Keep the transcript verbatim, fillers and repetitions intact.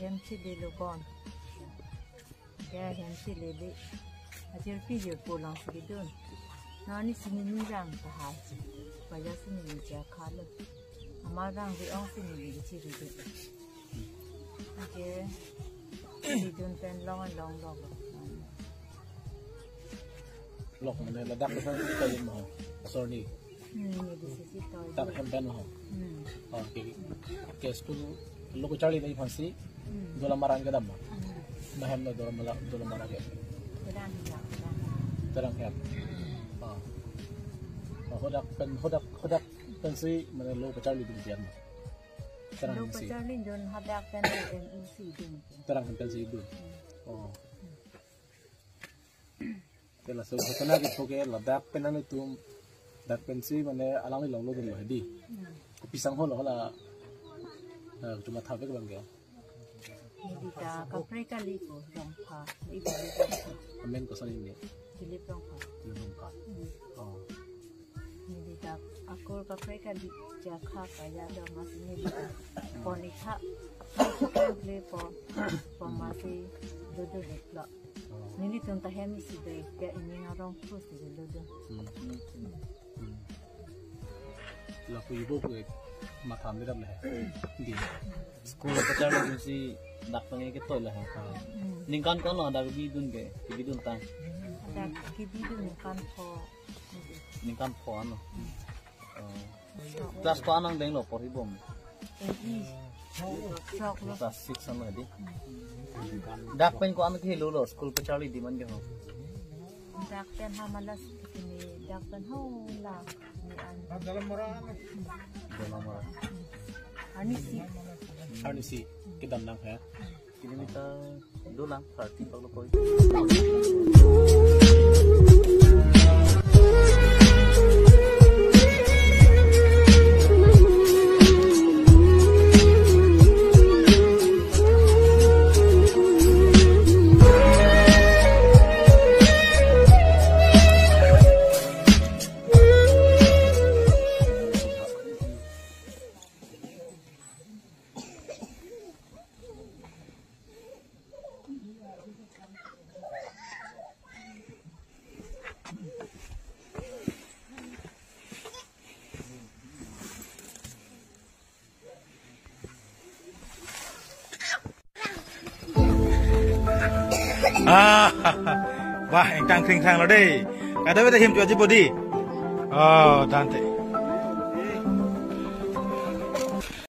Hem chili lo bon. Ya hem chili le. Ajir pi jir po alongsi kedun. Nani sini ni rang tahai. Paya sini ni ja khalo. Ama rang di ong sini ni chiri di. Oke. Chiri dun pen long long long. Lok mane ladak pen ta lim ho. Sorry. Hmm, ni di sisi toy. Dak hem pen ho. Hmm. Oke. Ke school lo kacharli dei aphansi. Hmm. Dolamara kedam ma. Hmm. Mahem lo Dolamara, Dolamara ke. Kedam ya, kedam. Terang hem. Ah. Oh, hadak pen, hadak, hadak pensi mane lo kacharli dun pian ma. Terang lo si. Kacharli dun hadak pen M U C dun. Terang pensi dun. Hmm. Oh. Ke laso ghotona kepu ke ladak pen nangtum dak pensi mane alangli longlo dunlo hedi. Hmm. Kopi sang holo hala, eh, cuma thabe ke bang ke. Neli ta kaprek kali ko Rongpha. Ibu Rongpha. Amen koson ini. Dilip Rongpha. Dilip Rongpha. Hmm. Oh. Neli ta akur kaprek kali jakha kaya do mas neli ta. Pon ikha. Kaprek le po. Po masi dudu le lo. Oh. Nelitum ta hem isi dei, ya ini ngarong terus di lo dun. Hmm. Hmm. Lapu ibu ke matha medam le. Di. School kacharli dunsi dak pengen ke toy le. Ah. Hmm. Ningkan ko-an lo dak bidun ke, bidun tang. Dak kebidun ningkan pho. Ningkan pho ano. Hmm. Oh. Class ko-an nangdenglo porhibom? Sok lo. Class six ano hedi. Dak pen ko-an kehelo lo school kacharli dun man ke ho? Dak pen ha malas kini dak pen ho la ni an. Dolamara. Arnisi. Arnisi kedam nang he. Kilometer dolang, thirty bak lo koi. Ah, wah, ingtang kring kring lo dei. Kada beda him tu aji bodi. Oh, dante.